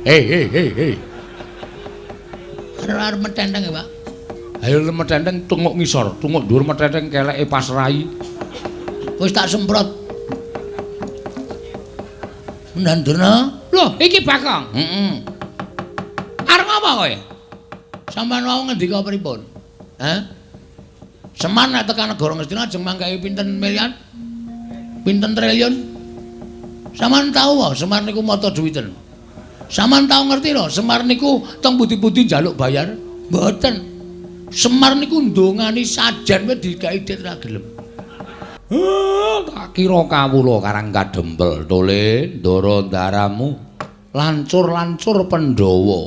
Hei hei hei hei. Arep metenteng ya, Pak. Ayo metenteng tunguk ngisor, tunguk dhuwur metenteng keleke pas rai. Wis tak semprot. Ndandurna. Loh, iki Bagong. Heeh. Arep ngapa kowe? Sampeyan wau ngendika pripun? Hah? Semar nek tekan negara Ngastina ajeng mangkai pinten miliar? Pinten triliun? Sampeyan tau wae Semar niku mata duwiten. Sampeyan tau ngerti lho, Semar niku teng pundi-pundi njaluk bayar? Mboten. Semar niku ndongani sajen wis dikai dhit ra gelem. Tak kira kawula Karang Kadempel tole ndara ndaramu lancur-lancur Pandhawa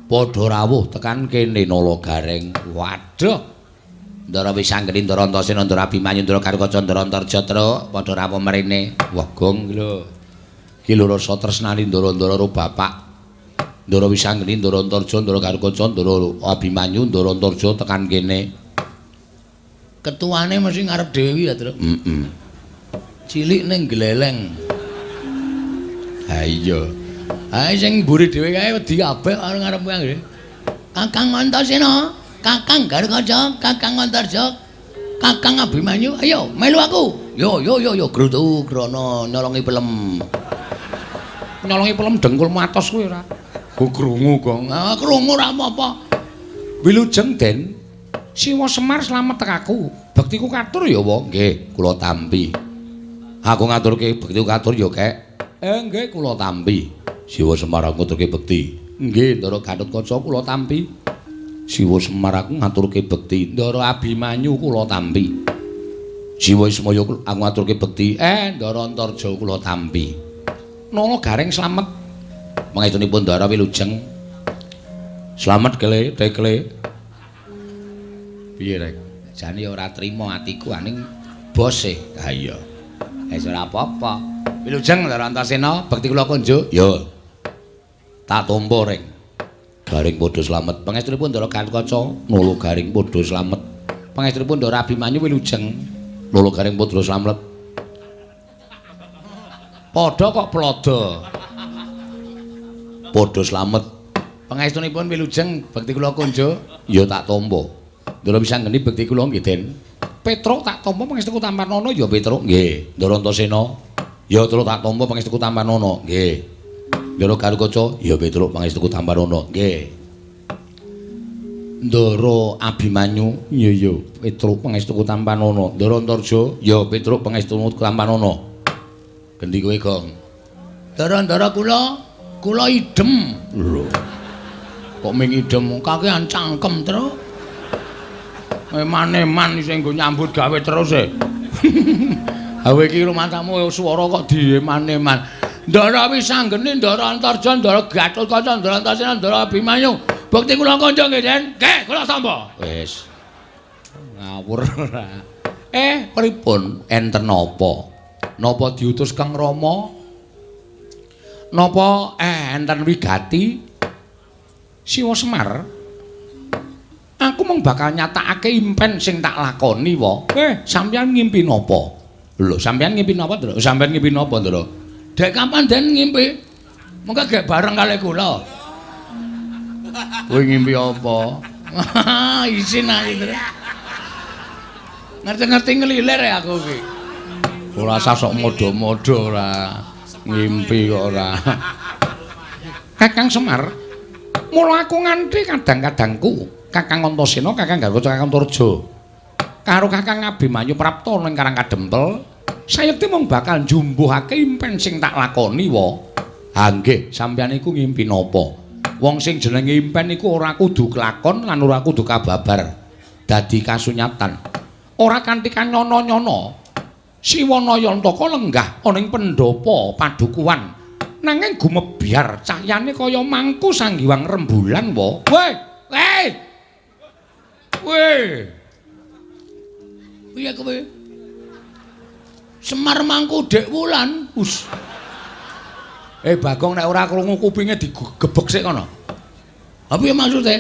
padha rawuh tekan kene Nala Gareng. Waduh. Ndara Wisanggeni, Ndara Antasena, Ndara Abimanyu, Ndara Garukaca, Ndara Antarja truk padha rawuh mrene. Wah, gong iki lho. Iki lho rasa tresnani ndara-ndara karo bapak. Ndara Wisanggeni, Ndara Antarja, Ndara Garukaca, Ndara Abimanyu, Ndara Antarja tekan kene. Ketuane mesti ngarep dhewe ya, Truk. Heeh. Cilik ning gleleng. Ha iya. Ha sing mburi dhewe kae wedi kabeh karo ngarep kuwi. Kakang Antasena, Kakang Garukaca, Kakang Antarja, Kakang Abimanyu, ayo melu aku. Yo yo yo yo grutu grana nyolongi pelem. Nyolongi pelem dengkulmu atos kuwi ora. Ku krungu, Gong. Ah krungu ora apa-apa. Wilujeng, Den. Siwa Semar slamet tekaku. Bektiku katur ya, wa. Nggih, kula tampi. Aku ngaturke bektiku katur ya, Kek. Nggih, kula tampi. Siwa Semar aku ngaturke bekti. Nggih, Ndara Gatotkaca kula tampi. Siwa Semar aku ngaturke bekti. Ndara Abimanyu kula tampi. Siwa Ismaya aku ngaturke bekti. Ndara Antarja kula tampi. Nala Gareng slamet. Pangestunipun Ndara wilujeng. Slamet kele, tekle. Piye rek? Jane ora trima atiku aning bose. Ha iya. Wis ora apa-apa. Wilujeng Ndara Antasena, bekti kula kunjuk. Yo. Tak tampa reng. Garing padha slamet. Pangestunipun Ndara Gatotkaca, Nala Garing padha slamet. Pangestunipun Ndara Abimanyu wilujeng. Nala Garing padha slamet. Padha kok plodo. Padha slamet. Pangestunipun wilujeng, bekti kula kunjuk. Ya tak tampa. Ndara Wisanggeni bekti kula nggih, Den. Petruk tak tampa pangestuku Tampanana ya Petruk nggih. Ndara Antasena ya Truk tak tampa pangestuku Tampanana nggih. Ndara Garukaca ya Petruk pangestuku Tampanana nggih. Ndara Abimanyu ya ya Petruk pangestuku Tampanana. Ndara Antarja ya Petruk pangestuku Tampanana. Gendi kowe, Gong? Ndara-ndara kula, kula idem. Lho. Kok ming idem kakean cangkem, Truk. Eman-eman sing nggo nyambut gawe terus e. Ha kowe iki rumangsamu swara kok dieman-eman. Ndara Wisanggeni, Ndara Antarja, Ndara Gatotkaca, Ndara Antasena, Ndara Abimanyu. Bekti kula kanca nggih, Den. Nggih, kula tampa. Wis. Ngawur ora. Pripun enten napa? Napa diutus Kang Rama? Napa enten wigati? Siwa Semar. Aku mung bakal nyatakake impen sing tak lakoni wa. Sampeyan ngimpi napa? Lho, sampeyan ngimpi napa, Ndra? Sampeyan ngimpi napa, Ndra? Dek kapan Den ngimpi? Mengko gek bareng kalih kula. Kowe ngimpi apa? Isin aku, Ndra. Ngerti-ngerti ngelilir ya aku iki. Ora usah sok modho-modho ora. Ngimpi kok ora. Kakang Semar, mula aku nganti kadang-kadangku Kakang Antasena, Kakang Garukaca, Kakang Antarja karo Kakang Abimanyu prapta ning Karang Kadempel, sayekti mung bakal njumbuhake impen sing tak lakoni wa. Ha nggih, sampeyan iku ngimpi napa? Wong sing jenenge impen iku ora kudu kelakon lan ora kudu kababar dadi kasunyatan. Ora kanthi kanyono-nyono. Siwa Nayantaka lenggah ana ing pendhapa padukuhan. Nanging gumebyar cahyane kaya mangku sanggiwang rembulan wa. Weh, weh. Weh. Piye kowe? Semar mangku Dek Wulan. Us. Bagong nek ora krungu kupinge digebek sik kono. Ha piye maksude?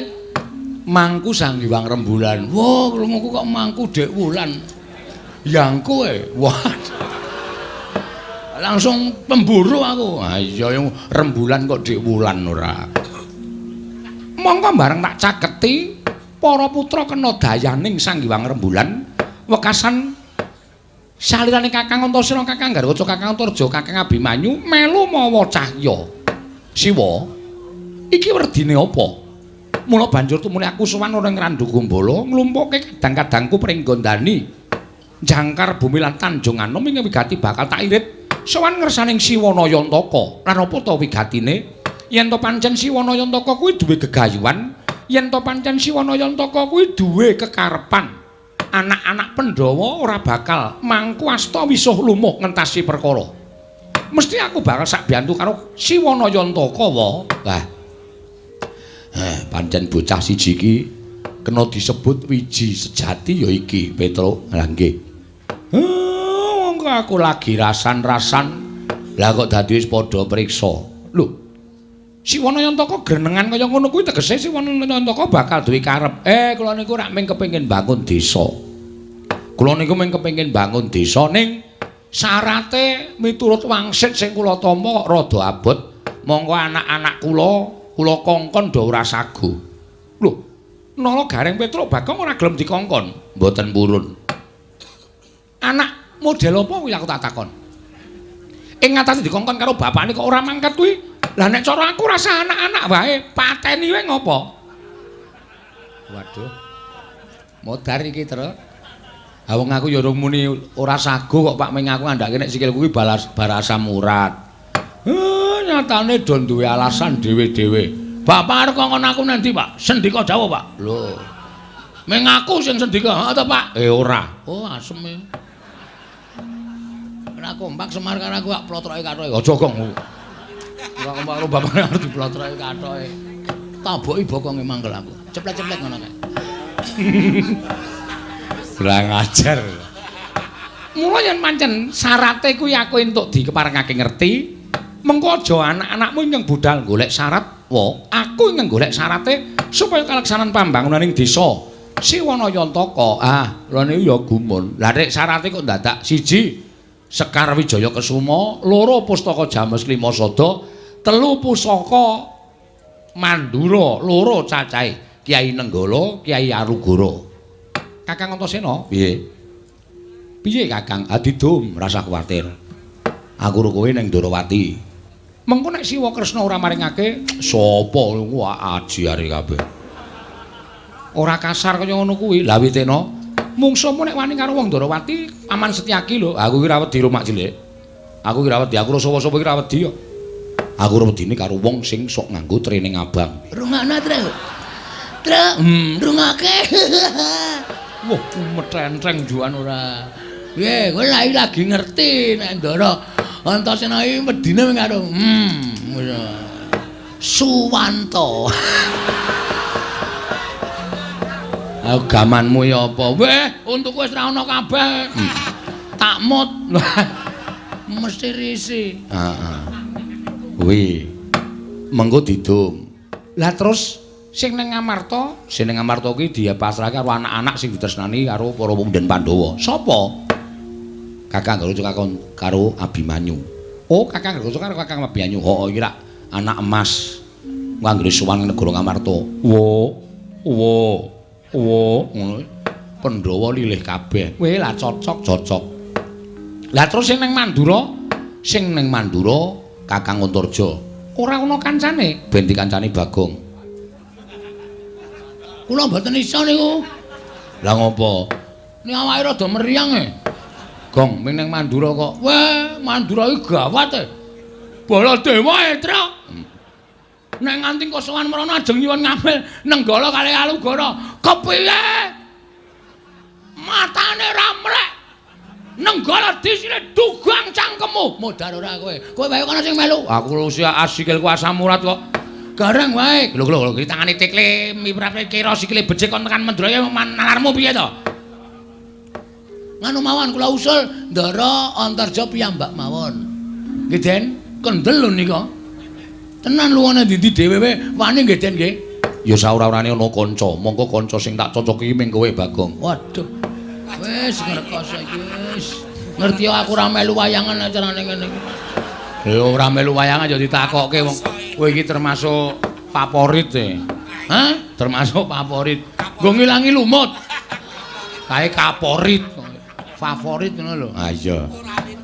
Mangku sanggiwang rembulan. Wah, krunguku kok mangku Dek Wulan. Yangku e. Wah. Langsung pemburu aku. Ha iya rembulan kok dik wulan ora. Mongko bareng tak caketi para putra kena dayaning Sang Hyang Rembulan wekasan salirane Kakang Antasena, Kakang Garwaca, Kakang Antarja, Kakang Abimanyu melu mawa cahya. Siwa, iki werdine apa? Mula banjur tumune aku sowan ana ing Randu Gombala nglumpukke kadang-kadangku pringgondani jangkar bumi lan Tanjung Anom ing wigati bakal tak irit sowan ngersaning Siwa Nayantaka. Lan apa ta wigatine? Yen to pancen Siwa Nayantaka kuwi duwe gegayuhan, yen to pancen Siwa Nayantaka kuwi duwe kekarepan, anak-anak Pandhawa ora bakal mangku asta wisuh lumuh ngentasi perkara. Mesti aku bakal sak biyantu karo Siwa Nayantaka wa. Lah pancen bocah siji iki kena disebut wiji sejati ya iki, Petruk. Lah nggih. Wong aku lagi rasan-rasan. Lah kok dadi wis padha priksa. Lho. Siwa Nayantaka grenengan kaya ngono kuwi tegese Siwa Nayantaka bakal duwe karep. Kula niku rak mung kepengin bangun desa. Kula niku mung kepengin bangun desa ning syarate miturut wangsit sing kula tampa kok rada abot. Monggo anak-anak kula kula kongkon do ora sago. Lho, nala Gareng Petruk Bagong ora gelem dikongkon. Mboten purun. Anak model apa kuwi aku tak takon. Ing ngatasi dikongkon karo bapakne kok ora mangkat kuwi. Lah nek cara aku rasa anak-anak wae pateni wae ngopo? Waduh. Modar iki, Truk. Ha wong aku ya urung muni ora sago kok Pak, ming aku ngandhake nek sikilku kuwi balas barasam urat. Nyatane do duwe alasan dhewe-dhewe. Bapak arep kongkon aku nang ndi, Pak? Sendika dawuh, Pak. Lho. Ming aku sing sendika, ha ta, Pak? Ora. Oh, asem e. Ora kompak Semar karo aku kok plotroke kathoke. Aja, Gong. Ora kompak karo bapak arep diplotroke kathoke. Taboki bokonge mangkel aku. Ceplek-ceplek ngono kae. Kurang ajar. Mula yen pancen syarate kuwi aku entuk dikeparengake ngerti, mengko aja anak-anakmu ingkang budal golek syarat, wa aku ingkang golek syarate supaya kalaksanan pambangunaning desa Siwa Nayantaka. Ah, lha niku ya gumun. Lah nek syarate kok dadak siji Sekar Wijaya Kesuma, loro Pustaka James Lima Sada, telu Pusaka Mandura, loro cacahe Kyai Nenggala, Kyai Arugara. Kakang Antasena, piye? Piye Kakang? Adidum, rasa kuwatir. Aku ro kowe ning Ndorowati. Mengko nek Siwa Kresna ora maringake, sapa kuwi aji are kabeh. Ora kasar kaya ngono kuwi. Lah witena, mungsuhmu nek wani karo wong Ndorowati, Paman Setyaki lho. Aku iki ora wedi rumak cilik. Aku iki ora wedi, aku ora sapa-sapa iki ora wedi kok. Aku ora wedine karo wong sing sok nganggo training abang. Rungokno, Truk. Truk, rungokake. Wah, metenteng juan ora. Piye, kowe lagi ngerti nek Ndara Antasena iki wedine mung karo Suwanto. Agamanmu ya apa? Weh, untukku wis ra ono kabeh. Takmut. Mesti risi. Heeh. Kuwi mengko didum. Lah terus sing ning Ngamarta, sing ning Ngamarta kuwi dipasrahke karo anak-anak sing ditresnani karo para pemuda Pandhawa. Sapa? Kakang Garwaca karo Abimanyu. Oh, Kakang Garwaca karo Kakang Abimanyu. Heeh, iki rak anak emas. Anggere sowan ning negara Ngamarta. Wo, wo, wo, ngono. Pandhawa lilih kabeh. Weh, lah cocok, cocok. Lah terus sing ning Mandura, sing ning Mandura Kakang Antarja. Ora ana kancane, ben dikancani Bagong. Kula mboten iso niku. Lah ngopo? Ning awake rada meriang e. Gong, ming ning Mandura kok. Weh, Mandura iki gawat e. Baladewa e, Truk. Nek nganti kosowan mrono ajeng nyuwun ngambil Nenggala kali Alugara. Kepiye? Matane ra mrek. Nenggala disine dugang cangkemmu. Modar ora kowe. Kowe wae kono sing melu. Aku usia asikilku asam urat kok. Gareng wae. Lho lho lho, tangane tekle miprate kira sikile becik kon tekan Mendraya nalarmu piye to? Nganu mawon kula usul Ndara Antarja piyambak mawon. Nggih, Den. Kendel lho nika. Tenan luwane ndi-ndi dhewe wae wani nggih, Den nggih. Ya saora-orane ana kanca, mongko kanca sing tak cocoki ming kowe Bagong. Waduh. Wis ngrekoso iki wis. Ngerti aku ora melu wayangan acarane ngene iki. Lha ora melu wayangan ya ditakokke wong kowe iki termasuk favorit e. Hah? Termasuk favorit. Nggo ngilangi lumut. Kae kaporit. Favorit ngono lho. Ah iya.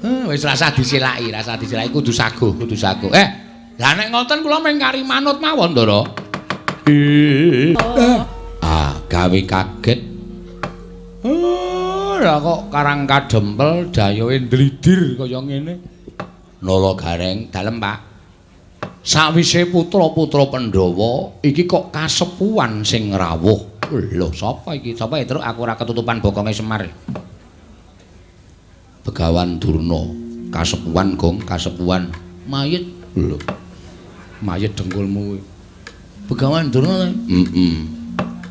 Wis rasah disilaki, rasah disilaki kudu saguh, kudu saguh. Lah nek ngoten kula mung kari manut mawon, Ndara. Ah, gawe kaget. Lah kok Karang Kadempel dayohe ndlidir kaya ngene. Nala Gareng, dalem Pak. Sawise putra-putra Pandhawa iki kok kasepuhan sing rawuh. Lho, sapa iki? Sapa ya, Truk? Aku ora ketutupan bokonge Semar. Begawan Durna, kasepuhan Gong, kasepuhan. Mayit. Lho. Mayit dengkulmu kuwi. Begawan Durna. Heeh.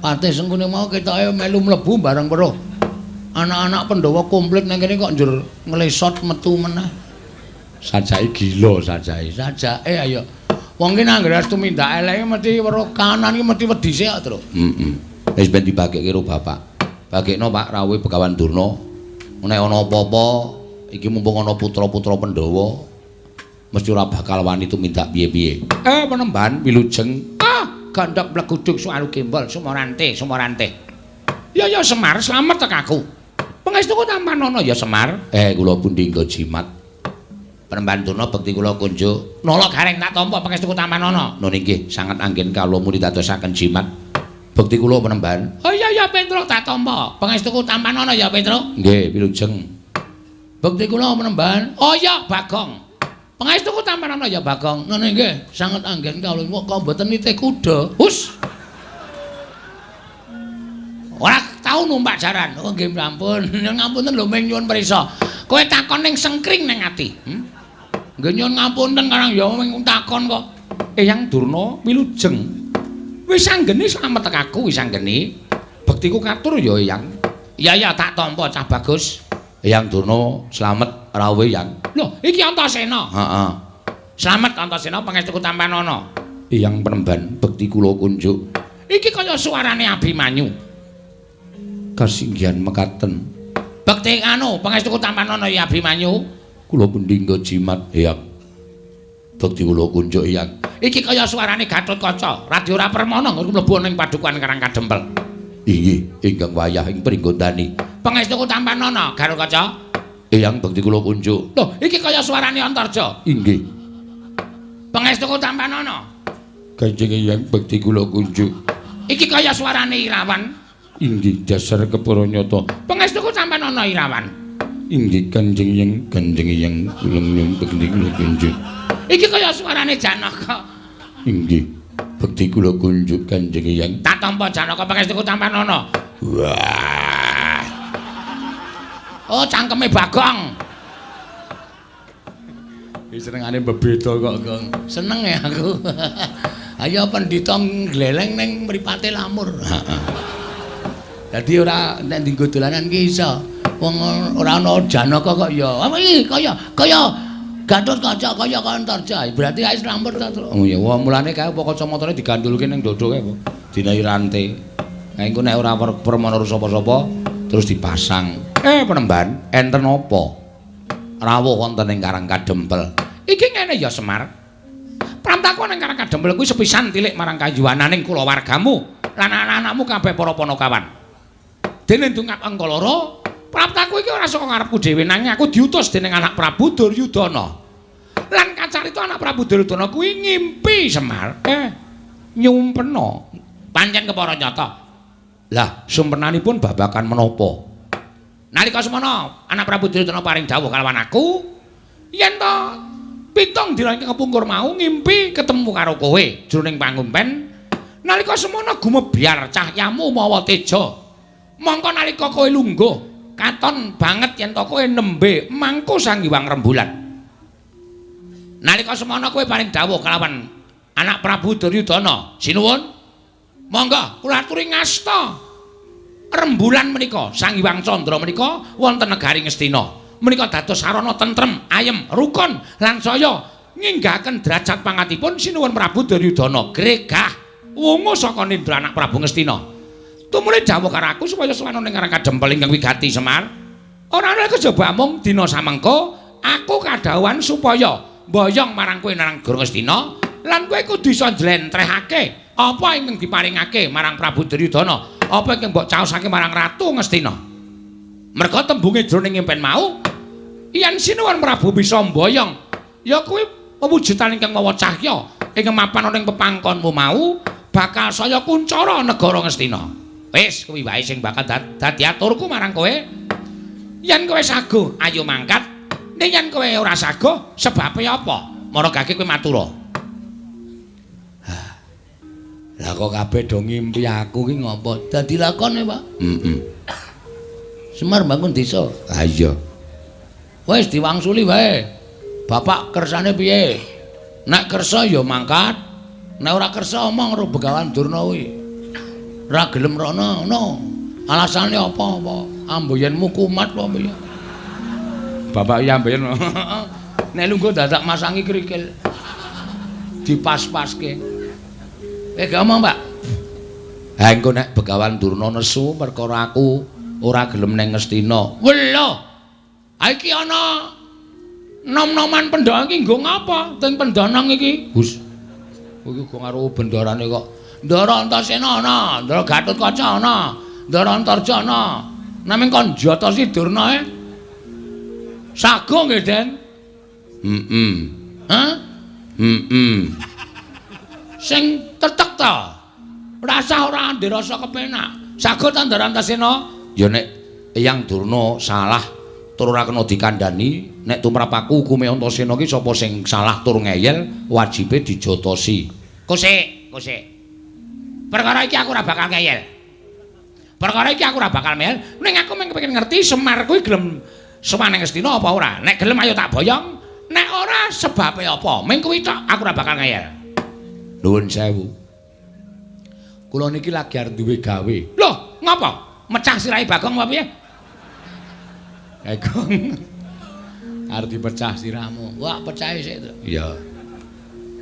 Patih Sengkuni mau ketoke melu mlebu bareng weruh. Anak-anak Pandhawa komplit nang kene kok njur nglesot metu meneh. Sajake gila sajake. Sajake ayo. Wong ki nang anggere tumindak eleke mesti weruh kanan ki mesti wedi sik kok, Truk. Heeh. Wis ben dibagekke karo bapak. Bagekno Pak rawuhe Begawan Durna. Nek ana apa-apa iki mumpung ana putra-putra Pandhawa mesti ora bakal wani tumindak piye-piye. Penemban wilujeng. Ah, gandhak mleguduk sualu gembol sumorante, sumorante. Ya ya Semar, slamet tek aku. Pangestuku tampanana ya Semar. Kula pundi nggo jimat. Penemban Durna bekti kula kunjuk. Nala Gareng tak tampa pangestuku tampanana. Nun inggih, sanget anggen kawula muni dadosaken jimat. Bekti kula penemban. Oh iya ya Petruk tak tampa. Pangestuku tampanana ya Petruk. Nggih, wilujeng. Bekti kula penemban. Oh iya Bagong. Pangestuku tampanana ya Bagong. Nun inggih, sanget anggen kawula kok mboten nitih kuda. Hus. Ora tau numpak jaran. Oh nggih ampun. Ngapunten lho ming nyuwun prisa. Kowe takon ning sengkring ning ati. Nggih nyuwun ngapunten karang ya ming takon kok. Eyang Durna wilujeng. Wis anggene slamet tek aku wis anggene. Bektiku katur ya Eyang. Ya ya tak tampa cah bagus. Eyang Durna slamet rawuh Eyang. Lho iki Antasena. Heeh. Slamet Antasena pangestuku tampanana. Eyang penemban bekti kula kunjuk. Iki kaya suarane Abimanyu. Kasinggihan mekaten. Bekti anu pangestuku tampanana ya Abimanyu. Kula pundi nggo jimat Eyang. Bekti kula kunjuk Eyang. Iki kaya suarane Gatotkaca, Radya ora permana nggon mlebu ning padukuhan Karang Kadempel. Inggih, ingkang wayah ing pringgondani. Pangestuku tampanana Gatotkaca. Eyang bekti kula kunjuk. Lho, iki kaya suarane Antarja. Inggih. Pangestuku tampanana. Kanjeng Eyang bekti kula kunjuk. Iki kaya suarane Irawan. Inggih, dasar kepara nyata. Pangestuku tampanana Irawan. Inggih Kanjeng Eyang, Kanjeng Eyang kula nyuwun bekti kula kunjuk. Iki kaya suarane Janaka. Inggih, bekti kula kunjuk Kanjeng Eyang. Tak tampa Janaka pangestuku tampanana. Wah. Oh, cangkeme Bagong. Iki senengane bebeda kok, Gong. Seneng ya aku. Ayo pendhita ngleleng ning mripate lamur. Heeh. Dadi ora nek dienggo dolanan ki iso. Wong ora ana Janaka kok ya. Apa iki kaya kaya Gatotkaca kaya Antarja. Berarti wis lamur ta, Truk. Oh iya, wah mulane kae apa kacamatane digandulke ning dodo kae apa? Dinahi rante. Nah engko nek ora permana sapa-sapa terus dipasang. Penemban, enten apa? Rawuh wonten ing Karang Kadempel. Iki ngene ya Semar. Prantaku ning Karang Kadempel kuwi sepisan tilik marang kayuwananing kulawargamu lan anak-anakmu kabeh para panakawan. Dene ndungap angka loro, praptaku iki ora saka ngarepku dhewe nanging aku diutus dening anak Prabu Duryudana. Lan kacarita anak Prabu Duryudana kuwi ngimpi Semar. Nyumpena. Pancen kepara nyata. Lah, sumpenanipun babagan menapa? Nalika semana anak Prabu Duryudana paring dawuh kalawan aku, yen to pitung dina ingkang kepungkur mau ngimpi ketemu karo kowe jroning pangumpen. Nalika semana gumebyar cahyamu mawa teja. Mongko nalika kowe lungguh katon banget yen to kowe nembe mangku Sang Hyang Rembulan. Nalika semana kowe paring dawuh kalawan anak Prabu Duryudana, sinuwun monggo kula aturi ngasta rembulan menika Sang Hyang Candra menika wonten negari Ngastina. Menika dados sarana tentrem, ayem, rukun lan saya nginggahaken derajat pangatipun sinuwun Prabu Duryudana gregah wungu saka nindra anak Prabu Ngastina. Tumuli dawuh karo aku supaya sowan ning Karang Kadempel ingkang wigati Semar. Ora ana kejaba mung dina samengko aku kadhawuhan supaya mboyong marang kowe nang negara Ngastina lan kowe kudu iso njlentrehake apa ingkang diparingake marang Prabu Duryudana, apa ingkang mbok caosake marang Ratu Ngastina. Merga tembunge jroning impen mau yen Sinuwun Prabu bisa mboyong ya kuwi pewujudan ingkang mawa cahya ingkang mapan ana ing pepangkonmu mau bakal saya kuncara negara Ngastina. Wis kuwi wae sing bakal dadi aturku marang kowe. Yen kowe saguh ayo mangkat, ning yen kowe ora saguh sebabe apa? Maragake kowe matura. Lah kok kabeh do ngimpi aku ki ngopo? Dadi lakone, Pak. Heeh. Semar bangun desa. Ha iya. Wis diwangsuli wae. Bapak kersane piye? Nek kersa ya mangkat, nek ora kersa omong karo Begawan Durna kuwi. Ora gelem rono, ngono. Alasane apa-apa? Amboyenmu kumat apa piye? Bapak iya amboyen. Nek lungguh dadak masangi krikil. Dipas-paske. Gak omong, Pak. Ha engko nek Begawan Durna nesu perkara aku ora gelem nang Ngastina. Welo. Ha iki ana nom-noman pendhang iki nggo ngapa? Teng pendhanang iki. Gus. Kowe iki go karo bendarane kok. Ndara Antasena ana, Ndara Gatotkaca ana, Ndara Antarja ana. Naming kon jotosi Durna e. Sago nggih, Den. Heeh. Hah? Heeh. Sing tetek ta. Rasah ora ndek rasa kepenak. Sago ta Ndara Antasena? Ya nek Eyang Durna salah tur ora kena dikandhani, nek tumrap aku hukume Antasena ki sapa sing salah tur ngeyel wajibe dijotosi. Kosek, kosek. Perkara iki aku ora bakal ngeyel. Perkara iki aku ora bakal ngeyel, ning aku mung kepengin ngerti Semar kuwi gelem sowan nang Ngastina apa ora. Nek gelem ayo tak boyong, nek ora sebabe apa? Ming kuwi tok aku ora bakal ngeyel. Nuwun sewu. Kula niki lagi arep duwe gawe. Loh, ngapa? Mecah sirahe Bagong apa piye? Bagong. Arep dipecah sirahmu. Wah, pecahe sik to. Iya.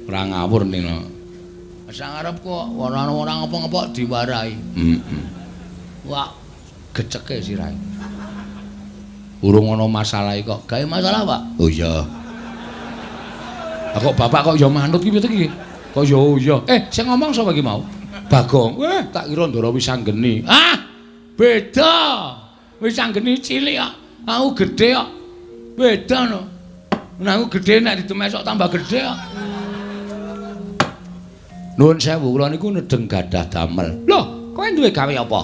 Ora ngawur nino. Sang arep kok ora ora ngapa-ngapa diwarahi. Heeh. Wah, geceke sirahe. Urung ana masalah kok. Gawe masalah, Pak? Oh iya. Lah kok bapak kok ya manut ki piye iki? Kok ya iya. Sing ngomong sapa iki mau? Bagong. Weh, tak kira Ndara Wisanggeni. Ah, beda. Wisanggeni cilik kok. Aku gedhe kok. Beda no. Nek aku gedhe nek didemesok tambah gedhe kok. Nuwun sewu, kula niku nedeng gadah damel. Loh, kowe duwe gawe apa?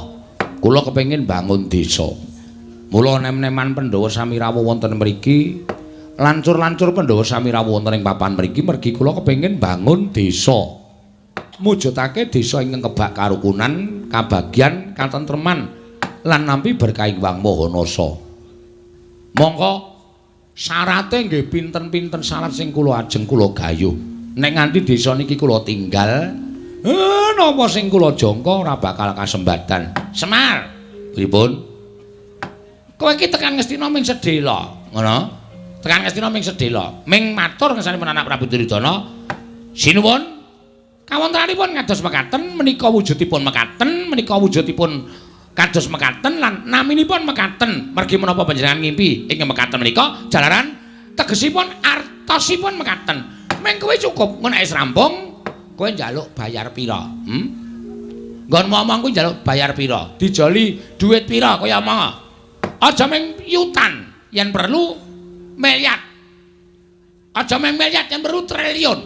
Kula kepengin bangun desa. Mula nem-neman Pandhawa sami rawuh wonten mriki, lancur-lancur Pandhawa sami rawuh wonten ing papan mriki mergi kula kepengin bangun desa. Mujudake desa ingkang kebak karukunan, kabagyan, katentreman lan nampi berkah Hyang Maha Nasa. Mongko syarate nggih pinten-pinten syarat sing kula ajeng kula gayuh. Nek nganti desa niki kula tinggal, napa sing kula jangka ora bakal kasembadan. Semar, pripun? Kowe iki tekan Ngastina ming sedhela, ngono? Tekan Ngastina ming sedhela, ming matur ngersanipun anak Prabu Duryudana. Sinuwun, kawontenanipun kados mekaten, menika wujudipun mekaten, menika wujudipun kados mekaten lan naminipun mekaten. Mergi menapa panjenengan ngimpi ing mekaten menika jalaran tegesipun artosipun mekaten. Ming kowe cukup, ngono nek wis rampung, kowe njaluk bayar pira? Nggon ngomong kuwi njaluk bayar pira? Dijoli dhuwit pira kowe omong? Aja ming yutan, yen perlu miliar. Aja ming miliar, yen perlu triliun.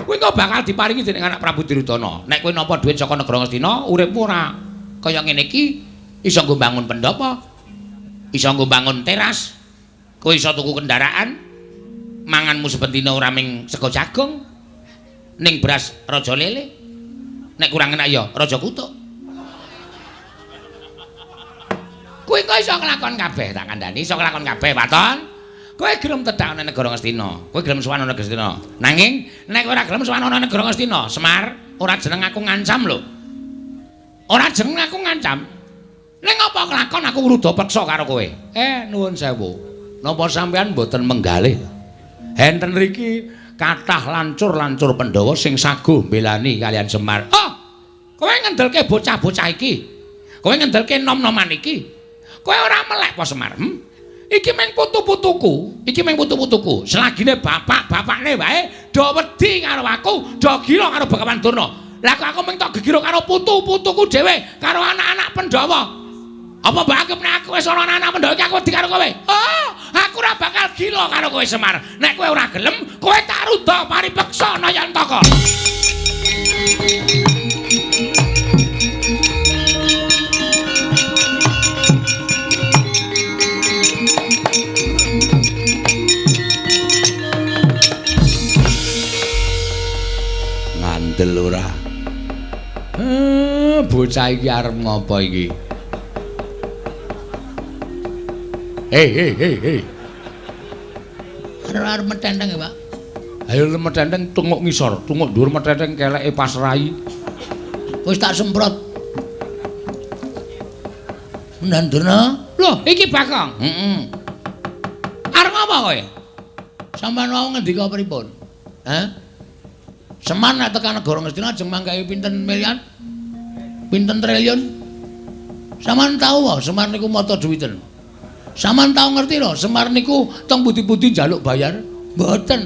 Kuwi kok bakal diparingi dening anak Prabu Duryudana. Nek kowe nampa dhuwit saka negara Ngastina, uripmu ora kaya ngene iki, iso nggo bangun pendhapa, iso nggo bangun teras, kowe iso tuku kendaraan, manganmu saben dina ora ming sego jagung, ning beras raja lele. Nek kurang enak ya raja kutuk. Kowe kok iso nglakon kabeh, tak kandhani iso nglakon kabeh, Waton. Kowe gelem tedhak ana negara Ngastina, kowe gelem sowan ana Ngastina. Nanging nek ora gelem sowan ana negara Ngastina, Semar, ora jeneng aku ngancam lho. Ora jeneng aku ngancam. Ning apa kelakon aku ngruda peksa karo kowe? Nuwun sewu. Napa sampean mboten menggalih? Enten riki kathah lancur-lancur Pandhawa sing saguh mbelani kalian Semar. Oh, kowe ngendelke bocah-bocah iki. Kowe ngendelke nom-noman iki. Kowe ora melek apa Semar? Iki mung putu-putuku, iki mung putu-putuku. Selagine bapak-bapakne wae do wedi karo aku, do gila karo Begawan Durna. Lah kok aku mung tok gegiro karo putu-putuku dhewe, karo anak-anak Pandhawa. Apa mbok anggap nek aku wis ana anak-anak Pandhawa iki aku wedi karo kowe? Oh, aku ora bakal gila karo kowe Semar. Nek kowe ora gelem, kowe tak rudha paripeksa Nayantaka. Ngandel ora? Bocah iki arep ngopo iki? Hei hei hei hei. Arep metenteng ya, Pak. Ayo metenteng tunguk ngisor, tunguk dhuwur metenteng keleke pas rai. Wis tak semprot. Mendan Durna. Loh, iki Bagong. Heeh. Arep ngapa kowe? Sampeyan wau ngendika pripun? Hah? Semar nek tekan negara Ngastina ajeng manggahi pinten miliar? Pinten triliun? Sampeyan tau wae Semar niku mata duwiten. Sampeyan tau ngerti lho, Semar niku teng pundi-pundi njaluk bayar? Mboten.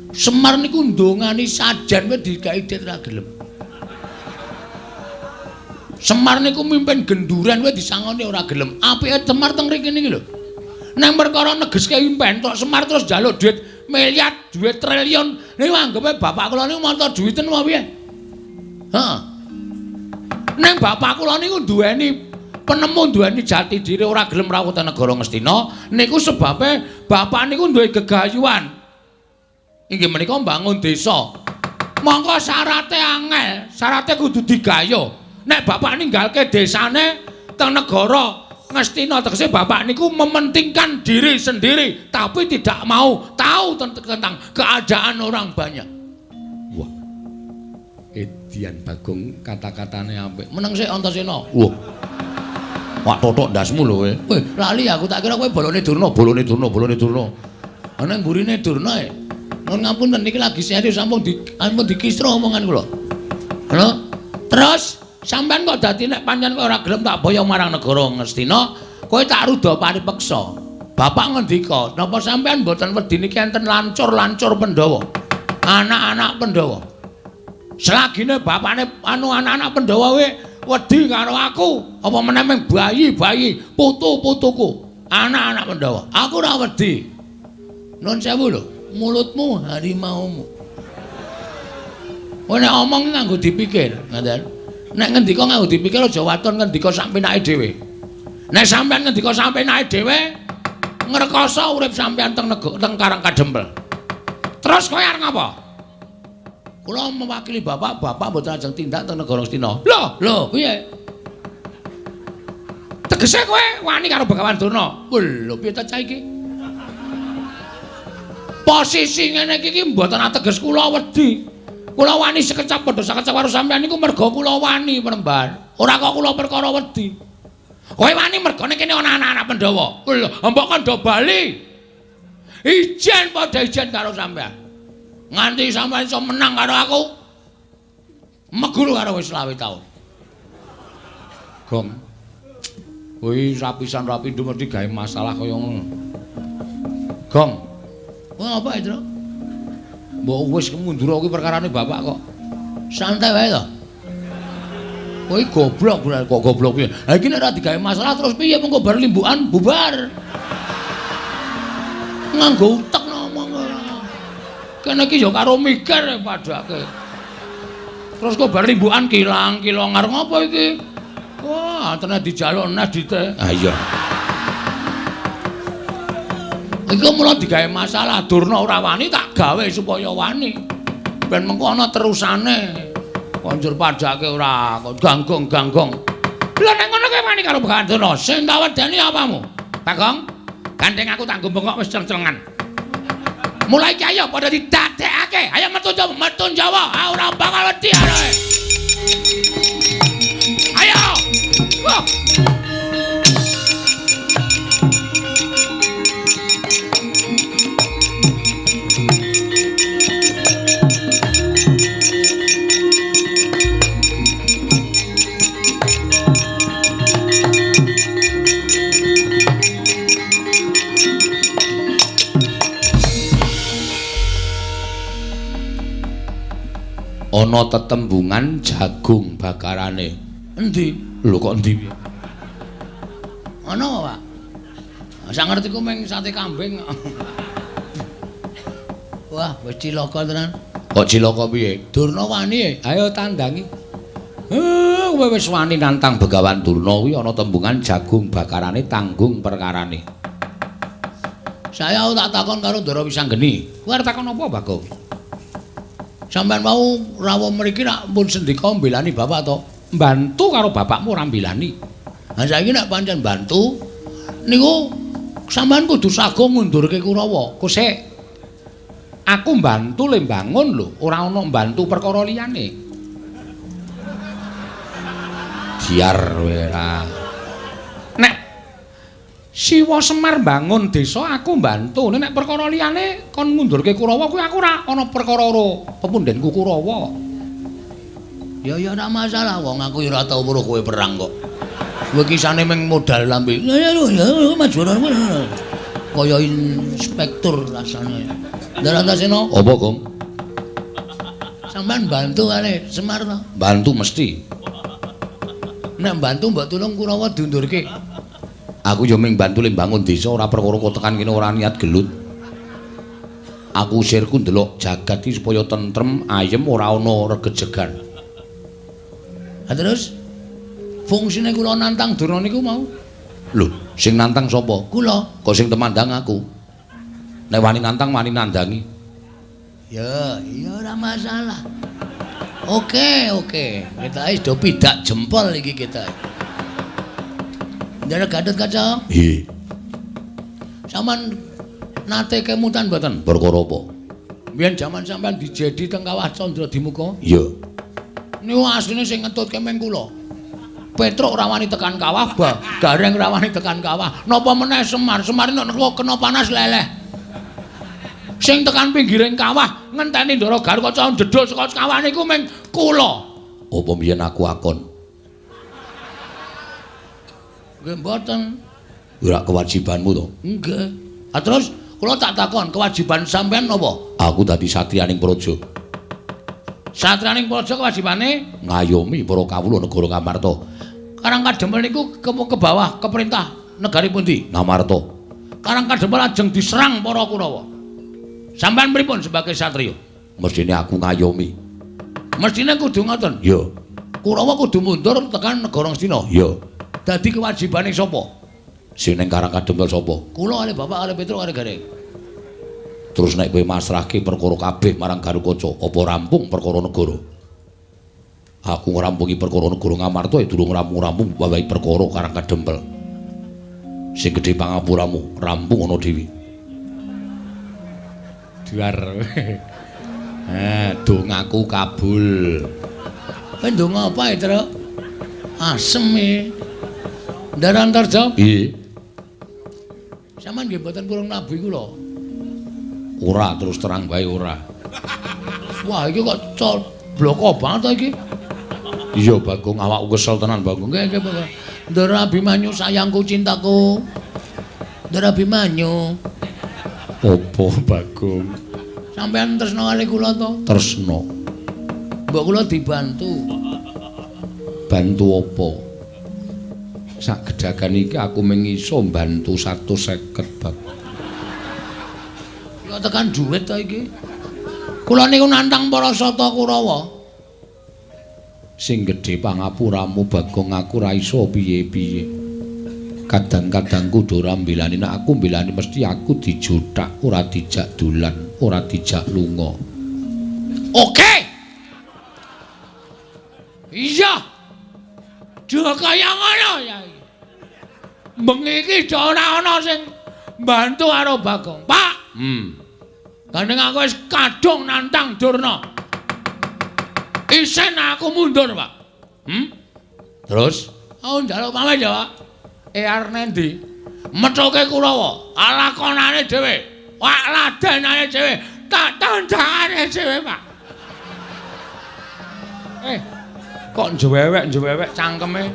Semar niku ndongani sajen wae digawe dit ra gelem. Semar niku mimpin genduren wae disangoni ora gelem. Apike Semar teng mriki niki lho. Nang perkara negeske impen tok Semar terus njaluk duit miliar, duit triliun. Niku anggepe bapak kula niku mata duwiten apa piye? Heeh. Nang bapak kula niku duweni penemu, duweni jati diri, ora gelem rawuh teng negara Ngastina. Niku sebabe bapak niku duwe gegayuhan. Inggih menika mbangun desa. Mongko syarate angel, syarate kudu digayuh. Nek bapak ninggalke desane teng negara Ngastina, tegese bapak niku mementingkan diri sendiri tapi tidak mau tahu tentang keadaan orang banyak. Wah. Edian Bagong kata-katane apik. Meneng sik Antasena. Wah. Wak totok ndasmu lho kowe. Weh, lali aku tak kira kowe bolone Durna, bolone Durna, bolone Durna. Ana mburine Durna e. Nuwun ngapunten niki lagi serius sampun di ampun dikisra omongan kula. Lho, terus sampean kok dadi nek pancen kowe ora gelem tak boyong marang negara Ngastina, kowe tak rudha paripeksa. Bapak ngendika, napa sampean mboten wedi niki enten lancur-lancur Pandhawa? Anak-anak Pandhawa. Selagine bapakne anu anak-anak Pandhawa we wedi karo aku, apa meneh mung bayi-bayi, putu-putuku, anak-anak Pandhawa. Aku ora wedi. Nun sewu lho, mulutmu harimaumu. Kowe nek omong nganggo dipikir, ngoten. Nek ngendika nganggo dipikir aja waton ngendika sak penake dhewe. Nek sampean ngendika sak penake dhewe, ngrekoso urip sampean teng teng Karang Kadempel. Terus kowe arep ngapa? Kula mewakili bapak, bapak mboten ajeng tindak teng negara Ngastina. Lho, lho, piye? Tegese kowe wani karo Begawan Durna. Lho, piye ta cah iki? Posisi ngene iki mboten ateges kula wedi. Kula wani sekecap padha sakecap karo sampean niku merga kula wani Premban. Ora kok kula perkara wedi. Kowe wani mergane kene ana anak-anak Pandhawa. Lho, mbok kandha bali. Ijen padha ijen karo sampean. Nganti sampean iso menang karo aku. Meguru karo wis 25 taun. Gong. Kuwi rapisan rapi mesti gawe masalah kaya ngono. Gong. Wah, apa itu? Mbok wis mundur kuwi perkarane bapak kok. Santai wae to. Kowe goblok kok goblok piye? Ha iki nek ora digawe masalah terus piye mengko bar limbukan bubar. Nganggo utek ngomong ora. Kene iki ya karo mikir padake. Terus kok bar limbukan kilang-kilong arep ngopo iki? Wah, tenan dijaluk nes dite. Ha iya. Iku mula digawe masalah Durna ora wani tak gawe supaya wani. Ben mengko ana terusane. Konjur padake ora kok ganggong-ganggong. Lha nek ngono kowe wani karo Begawan Durna, sing tak wedeni apamu? Bagong, gandeng aku tak nggo bengok wis ceng-cengan. Mulai iki ayo padha didadekake. Ayo metu Jawa, metu Jawa. Ah ora bakal wedi aroe. Ayo. Wah. Ana tetembungan jagung bakarane. Endi? Lho kok endi? Ana apa, Pak? Sak ngertiku mung sate kambing. Wah, wis cilaka tenan. Kok cilaka piye? Durna wani. Ayo tandangi. Kowe wis wani nantang Begawan Durna kuwi ana tembungan jagung bakarane tanggung perkarane. Saya tak takon karo Ndara Wisanggeni. Kowe arep takon apa, Bagong? Sampeyan mau rawuh mriki rak pun sendika mbelani bapak to? Mbantu karo bapakmu ora mbelani. Ha saiki nek pancen bantu niku sampeyan kudu sago ngundurke Kurawa. Kosek. Aku mbantu le mbangun lho, ora ana mbantu perkara liyane. Biar kowe ora. Nek Siwa Semar mbangun desa aku mbantu, nek perkara liyane kon ngundurke Kurawa kuwi aku ora ana perkara karo pepundhenku Kurawa. Ya ya ora masalah, wong aku ya ora tau weruh kowe perang kok. Kowe kisane mung modal lambe. Ya ya maju kaya inspektur rasane. Ndara Antasena. Apa, Gong? Sampeyan bantu kali Semar to? Bantu mesti. Nek bantu mbok tulung Kurawa diundurke. Aku yo mung bantu le mbangun desa ora perkara kok tekan kene ora niat gelut. Aku usirku ndelok jagat iki supaya tentrem, ayem, ora ana regejegan. Ha terus fungsine kula nantang Durna niku mau? Lho, sing nantang sapa? Kula. Kok sing temandang aku? Nek wani nantang wani nandangi. Ya, ya ora masalah. Oke, oke. Kita wis do pidak jempol iki kita. Ndara Gatotkaca. Nggih. Sampeyan nate kemutan mboten? Perkara apa? Biyen jaman sampeyan dijedi teng Kawah Candradimuka. Iya. Niku asline sing ngetutke meng kula. Petruk ora wani tekan kawah, Gareng ora wani tekan kawah. Napa meneh Semar? Semar nek kena panas leleh. Sing tekan pinggiring kawah ngenteni Ndara Gatotkaca njedhul saka kawah niku meng kula. Apa mbiyen aku akon? Nggih mboten. Ora kewajibanmu to? Nggih. Ha terus kula tak takon, kewajiban sampean napa? Aku dadi satriyaning praja. Satriyaning praja kewajibane ngayomi para kawula negara Ngamarta. Karang Kadempel niku ke bawah ke perintah negari pundi? Ngamarta. Karang Kadempel ajeng diserang para Kurawa. Sampeyan pripun sebagai satriya? Mestine aku ngayomi. Mestine kudu ngoten. Iya. Kurawa kudu mundur tekan negara Ngastina. Iya. Dadi kewajibane sapa? Sing ning Karang Kadempel sapa? Kula kali bapak kali Petruk kali Gareng. Terus nek kowe masrahke perkara kabeh marang Gatotkaca, apa rampung perkara negara? Aku ngrampungi perkara negara Ngamarta ya durung rampung-rampung wawahi perkara Karang Kadempel. Sing gedhe pangapuramu, rampung ana dhewe. Duar. Dongaku kabul. Kowe ndonga apa, Truk? Asem e. Ndara Antarja? Nggih. Sampeyan nggih mboten purung nabi kula. Ora, terus terang wae ora. Wah, iki kok col bloko banget to iki. Iya, Bagong, awakku kesel tenan, Bagong. Nggih, nggih, Bagong. Ndara Abimanyu sayangku cintaku. Ndara Abimanyu. Apa, Bagong? Sampeyan tresna kali kula to? Tresna. Mbok kula dibantu. Bantu apa? Sak gedagan iki aku mung iso mbantu 150, Bagong. Kok tekan duit to iki? Kula niku nantang para sata Kurawa. Sing gedhe pangapuramu, Bagong, aku ora iso piye-piye. Kadang-kadang kudu ora mbelani, nek aku mbelani mesti aku dijothak, ora dijak dolan, ora dijak lunga. Oke. Iya. Aja kaya ngono ya iki. Bengi iki ora ana sing mbantu karo Bagong. Pak. Gandeng aku wis kadung nantang Durna. Isen aku mundur, Pak. Terus? Aku njaluk pamit ya, Pak. Arep nendi? Methuke Kurawa, lakonane dhewe, wak ladenane dhewe, tak tandangane dhewe, Pak. Kok njewewek-njewewek cangkeme?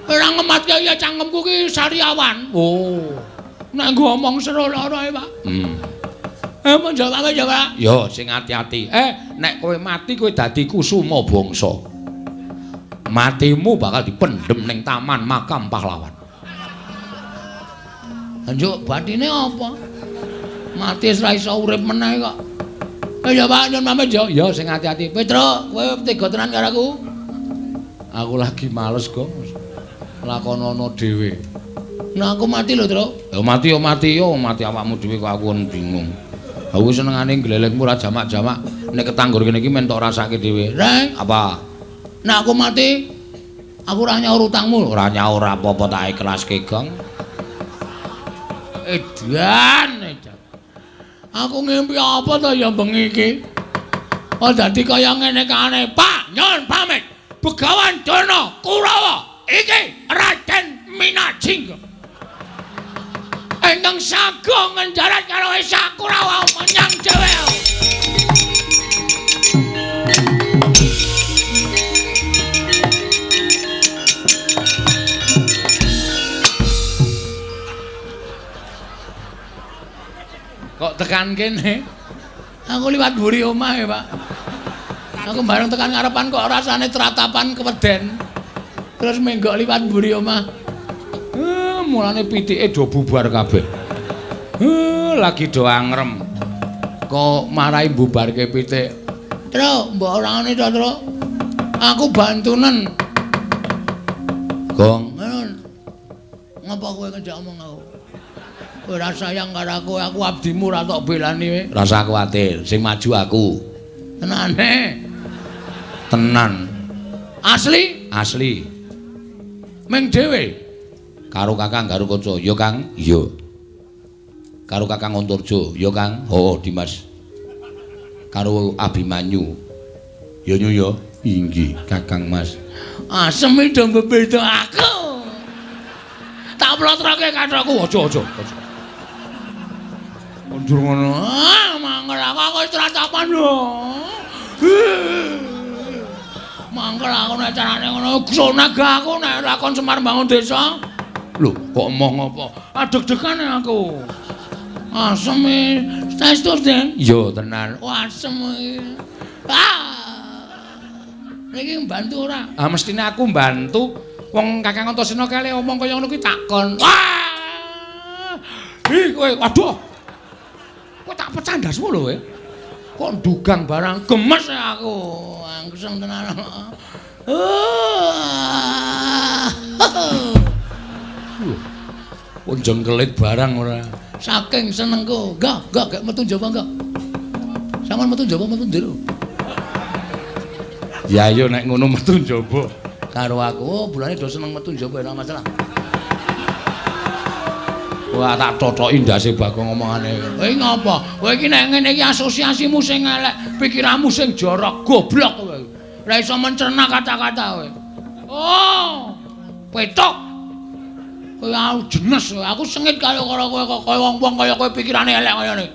Ora ngematke ya cangkemku ki sariawan. Oh. Nek nggo omong seru lara, Pak. Mun jawab ya, Pak. Ya, sing ati-ati. Nek kowe mati kowe dadi kusuma bangsa. Matimu bakal dipendhem ning taman makam pahlawan. Njuk batine apa? Mati wis ora iso urip meneh kok. Ya Pak, nyun pamit ya. Ya, sing ati-ati. Petro, kowe tega tenan karo aku? Aku lagi males, Gong. Lakonono dhewe. Nah, aku mati lho, Tru. Ya mati ya mati ya, mati awakmu dhewe kok aku bingung. Aku senengane glelengmu ora jamak-jamak. Nek ketanggur kene iki men tok rasake dhewe. Reng, apa? Nek aku mati, aku ora nyaur utangmu. Ora nyaur apa-apa tak ikhlaske, Gong. Edan, edan. Aku ngimpi apa to ya bengi iki? Oh dadi kaya ngene kae. Pak, nyun pamit. Begawan Durna Kurawa iki Raden Minajingga. Ingkang sago ngenjarat karo Esa Kurawa menyang dhewe. Kok tekan kene? Aku liwat mburi omah ya, Pak. Aku bareng tekan ngarepan kok rasane tratapan keweden. Terus menggok liwat mburi omah. Mulane pitike do bubar kabeh. Lagi do angrem. Kok marai bubarke pitik. Tru, mbok ora ngene to, Tru. Aku bantunen. Gong. Ngapa kowe ngejak omong aku? Kowe ora sayang karo aku, aku abdimu ora tok belani kowe. Rasa kuwatir, sing maju aku. Tenane. Tenan. Asli? Asli. Ming dhewe. Karo Kakang Garukaca, ya Kang? Iya. Karo Kakang Antarja, ya Kang? Oh, Dimas. Karo Abimanyu. Ya nyu ya. Inggih, Kakang Mas. Asem do mbebeda aku. Tak plotroke kathokku, aja aja aja. Kondur ngono. Ah, mangkel aku tratapan lho. Mangkel aku nek carane ngono, sonaga aku nek lakon Semar mbangun desa. Lho, kok emoh ngopo? Adeg-degan aku. Asem saestu, Den. Iya, tenan. Oh, asem iki. Ah. Niki mbantu ora? Ah, mestine aku mbantu. Wong Kakang Antasena kale omong kaya ngono kuwi takon. Wah! Ih, kowe waduh. Kowe tak pecah ndasmu lho kowe. Kok ndugang barang gemes aku. Angseng tenan. Kok jengkelit barang ora. Saking senengku. Enggak, enggak metu njaba enggak. Sampeyan metu njaba metu njero. Ya ayo nek ngono metu njaba. Karo aku, oh, bulane do seneng metu njaba ora masalah. Wah, tak totoki ndase Bagong omongane. Kowe ngopo? Kowe iki nek ngene iki asosiasimu sing elek, pikiranmu sing jorok, goblok kowe. Ora iso mencerna kata-kata kowe. Oh, petok. Kowe aku jenes, aku sengit karo kowe kok kaya wong-wong kaya kowe pikirane elek kaya ngene.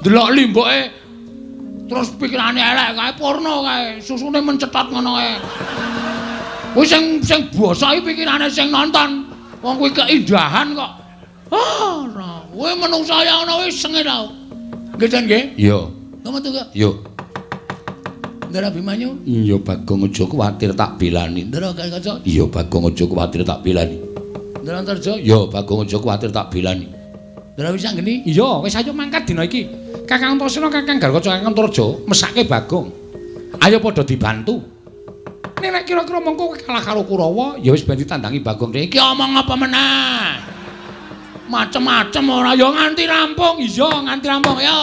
Delok limboke terus pikirane elek kae porno kae, susune mencetot ngono kae. Kuwi sing sing basa iki pikirane sing nonton. Wong kuwi keindahan kok. Ah, ora. Kowe menungsa ya ngono wis sengit aku. Nggih, Den nggih? Iya. Lha metu kok. Iya. Ndara Abimanyu? Iya, Bagong aja kuwatir tak belani. Ndara Garukaca? Iya, Bagong aja kuwatir tak belani. Ndara Antarja? Iya, Bagong aja kuwatir tak belani. Ndara Wisanggeni? Iya, wis ayo mangkat dina iki. Kakang Antasena, Kakang Garukaca, Kakang Antarja mesake Bagong. Ayo padha dibantu. Nek kira-kira mengko kowe kalah karo Kurawa, ya wis ben ditandangi Bagong. Iki omong apa meneh? Macem-macem ora ya nganti rampung. Iya, nganti rampung. Yo.